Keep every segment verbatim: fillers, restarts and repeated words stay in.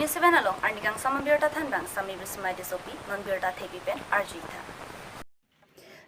Seven along arni kangsam abirta thanbang Sami Bismai Tissopi, non birta thepi pen arju-ik tha.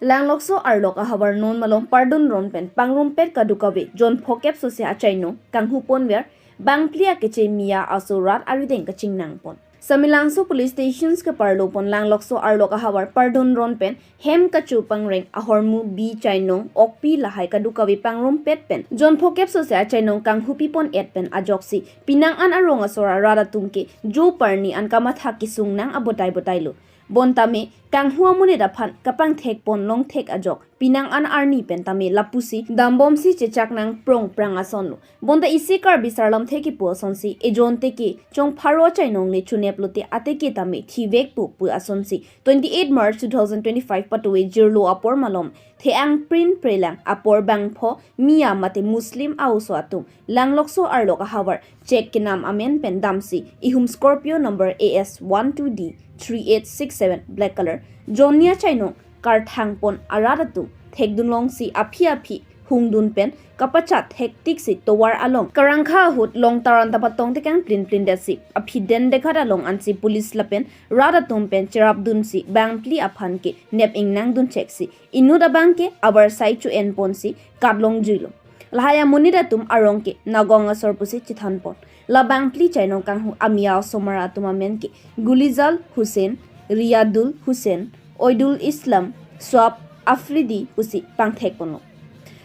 Langlokso arlok ahavar non malom pardun ron pen pangrumpet kadokave jon phokep sose achainong kanghu ponver, bangphli akeche Miya aso rat arideng kachingnang pon. Samelangso Police Stations keparlo pon Langlokso arlok ahavar pardun ron pen hem kachu pangreng ahormu bi chainong okpi lahai kadokave pangrumpet pen jon phokep sose achainong kanghupi pon et pen ajoksi penang an arong asor arat atum ke jo parni an kamatha kesung nang abotai botai lo. Bonta me kanghu amonit aphan kapangthek pon longthek ajok penang an arni pen tame lapusi dambomsi chechak nang prong prang ason lo. Bonta isi Karbi sarlamthe kipu asonsi ejon teke chong pharo achainong le chunep lote ateke tame thivek pu pu asonsi twenty-eight March two thousand twenty-five patuwe jirlo apor malom the-ang prin prelang apor bangpho Miya mate Muslim a-oso atum Langlokso arlok ahavar chek kenam amen pen damsi ihum Scorpio number A S one two D three eight six seven black color jonni achainong karthang pon arat atum thekdun longsi aphi aphi hungdun pen kapachat thek tiksi tovar along karangkha ahut longtar an ta patong tekang plin plin detsi aphi den dekhat along ansi police lapen rat atum pen cherapdunsi bangphli aphan ke nep ingnang dun cheksi inut abang ke abar sai chu en ponsi katlong juilo. Lahai amonit atum arong ke Nagaon asor pusi chethan pon. La bangphli chainong kanghu a-Miya osomar atum amen ke Gulizar Hussain, Riyadul Hussain, Oidul Islam, Swab Afridi pusi pangthek ponlo.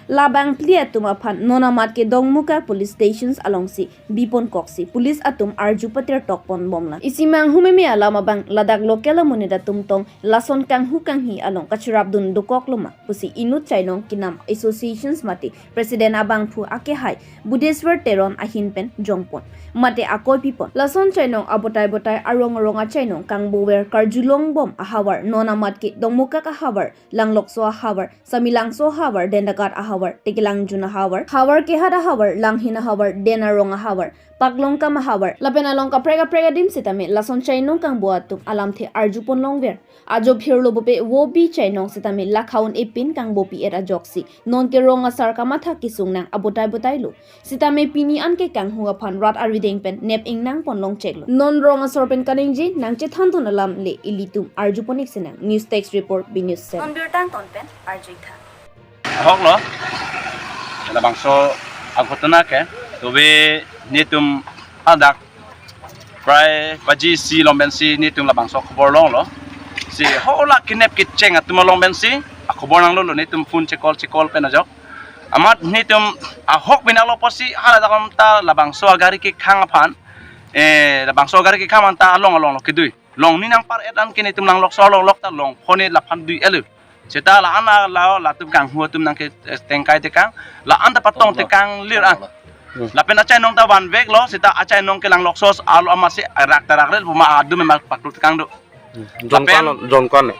La bangphli atum aphan non amat ke Dongmukak Police Stations alongsi bipon koksi police atum arju patir tok pon bomlang. Isi manghu meme alam abang ladak local amonit atum tong lason kanghu kanghi along kacherapdun dokok loma pusi inut chainong kenam associations mate president abangphu akehai Buddheswar Teron ahin pen jongpon mate akoipi pon. Lason chainong abotai botai arong arong achainong kangbover karjulong bom ahavar non amat ke Dongmukak ahavar, Langlokso ahavar, Samelangso ahavar, Dendagat ahavar, Tekelangjun ahavar, Havar Kehat ahavar, Langhin ahavar, Den Arong ahavar, Paklongkam ahavar lapen along kaprek kaprek adim sitame lason chainong kangbo atum alamthe arju pon longver. Ajo phirlo bope wo bi chainong sitame lakhaun epin kangbopi et ajoksi non ke rong asar kamatha kesung nang abotai botai lo. Sitame pini an ke kanghu aphan rat arideng pen nep ingnang pon long cheklo. Non rong asor pen kaningje nang chethan dun alam le ilitum arju pon-ik sinang. News Desk Report, B News seven. Non birta angton pen arju-ik tha. Ahok lo, labangso aghotona ke, tobe netum adak prai baji isi lom pensi netum labangso khobor longlo. Si hola kenep kecheng atum along pensi akhobor nanglo lo, netum phone chekol chekol pen ajok. Amat netum ahok binaklo pusi hala dakam ta labangso agari kekhang aphan, eh, labangso agari kekhang aphan ta along along lo kedui. Longni nangpar et an ke netum Langlokso along lok ta longphone laphan dui elu. Seta la an la latum kanghu atum nang ke, eh, tengkai tekang, la an ta patong tekang lir an. Hmm. Lapen achainong ta vanveklo, seta achainong ke Langlokso alo amatsi rak ta rak rel puma adum emak paklu tekang do. Hmm. Jon lapen ko-an, jon ko-an ne?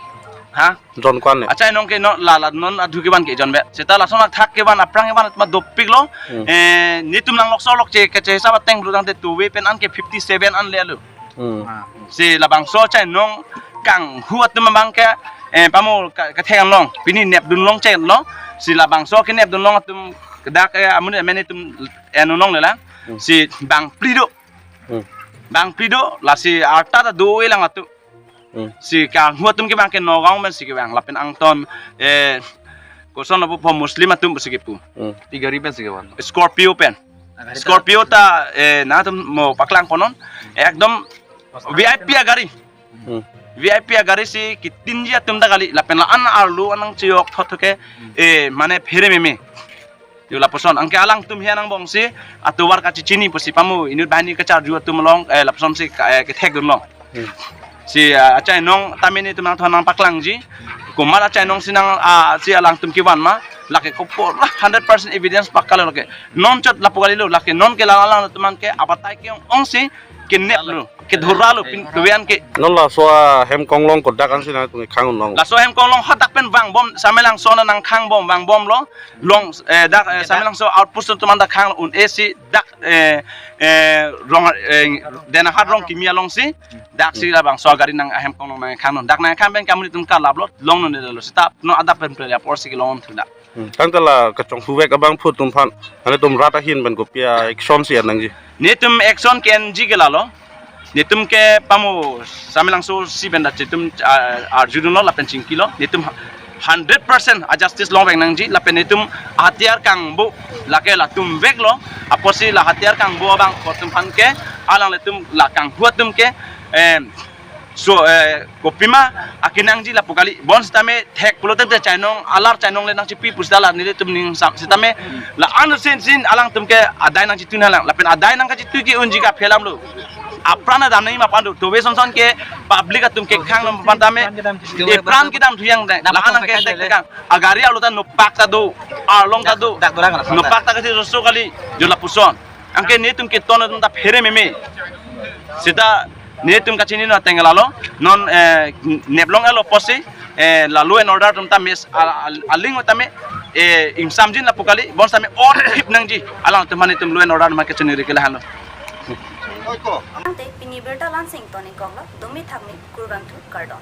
Ha? Jon ko-an ne? Achainong ke no la la non adhu kevan ke jonve. Seta lason athak kevan aphrang kevan atma dopiklo. Hmm. Eh, netum Langlokso lok che keche hisap ateng bru tangte tobe pen an ke fifty seven an le alo. Hmm. Ah, si labangso achainong kanghu atum abang ke, eh, pamo ka, kathek anlong, pini nepdun long cheklo, si labangso kenepdun long atum kedak, eh, amun amen atum enunong lelang, hmm, si bangphli do. Hmm. Bangphli do, lasi arta ta do-e lang atum. Hmm. Si kanghu atum ke abang ke Nagaon pensi kevan, lapen angton, eh, koson apu po Muslim atum pusi kepu. Hmm. Pi gari pensi kevan? Scorpio pen. Scorpio ta, eh, nangtum mo paklang ponon. Ekdom V I P agari. Hmm. V I P agari si kitinji atum ta kali. Lapen la an arlo anang chiyok thot ke, eh, mane phere meme. Yo lapuson. Anke alangtum hian angbong si atovar kachechini pusi pamo inut banghini kacharju atum along, eh, lapuson si ka, eh, kethekdun long. Hmm. Si, ah, achainong tame netum nangthon nangpaklangji. Komat achainong si nang, ah, si alangtum kevan ma. Lake kopor lah hundred percent evidence pakka lo lake. Non chot lapu kalilo lake non ke la alangtum an ke abatai ke-ong-ong si keneplo, kedhuralo pin tuan ke. Non laso ahem konglong kodak ansi nangtum khang un long? Laso ahem konglong hadak pen vangbom, Samelangso nangkhangbom vangbomlo. Long, eh, dak, eh, Samelangso outpost atum an dak khang un-e si dak, eh, eh, rong, eh, Denahat Rongkimi along si dak si labangso agari nang ahem konglong nangkhang non. Dak nangkhang pen ke amonit atum kalaplo, long non delo seta non adap pen prele apor si kelong thu dak. Hmm. Tangte la kachonghuvek abangphu atum aphan, ane netum rat ahin pen kopi a-action si en nangji? Netum action ke-enji ke lalo. Netum ke pamo Samelangso si benda netum, ah, arjudunlo lapen chingkilo. Netum hundred percent a justice longvek nangji lapen netum hatiyar kangbo lake latum veklo. Apotsi la hatiyar kangbo abang kotum aphan ke alanglitum la kanghu atum ke, eh, so, eh, kopima akenangji lapu kali. Bonsitame thek pulote te chainong alar chainong le nangchipi pusita la nelitum ning sam sitame la an sin sin alangtum ke adai nangchitun halang lapen adai nangkachitun ke unji kaphelamlo. Apran adam nangji ma phan do. Tobe sonson ke public atum ke khang nom phan tame. Epran kedam thuyang dai. La an ke tek tekang. Agari alo ta nopak ta do. Arlong ta do. Dak, dak, dak, dak. Nopak ta kati roso kali. Jo lapuson. Anke netum keton atum ta phere meme. Sita netum kachini no tengel alo. Non, eh, neplong alo apotsi, eh, la law and order atum ta mes a-, a-, aling tame, eh, ingsamjin lapu kali. Bonsitame or hip nangji. Alangtum aphan netum law and order ma kachini rikela hano. Ante pini birta la-ansi ingtonikoklo, dumi thakmi kurvangthu kardom.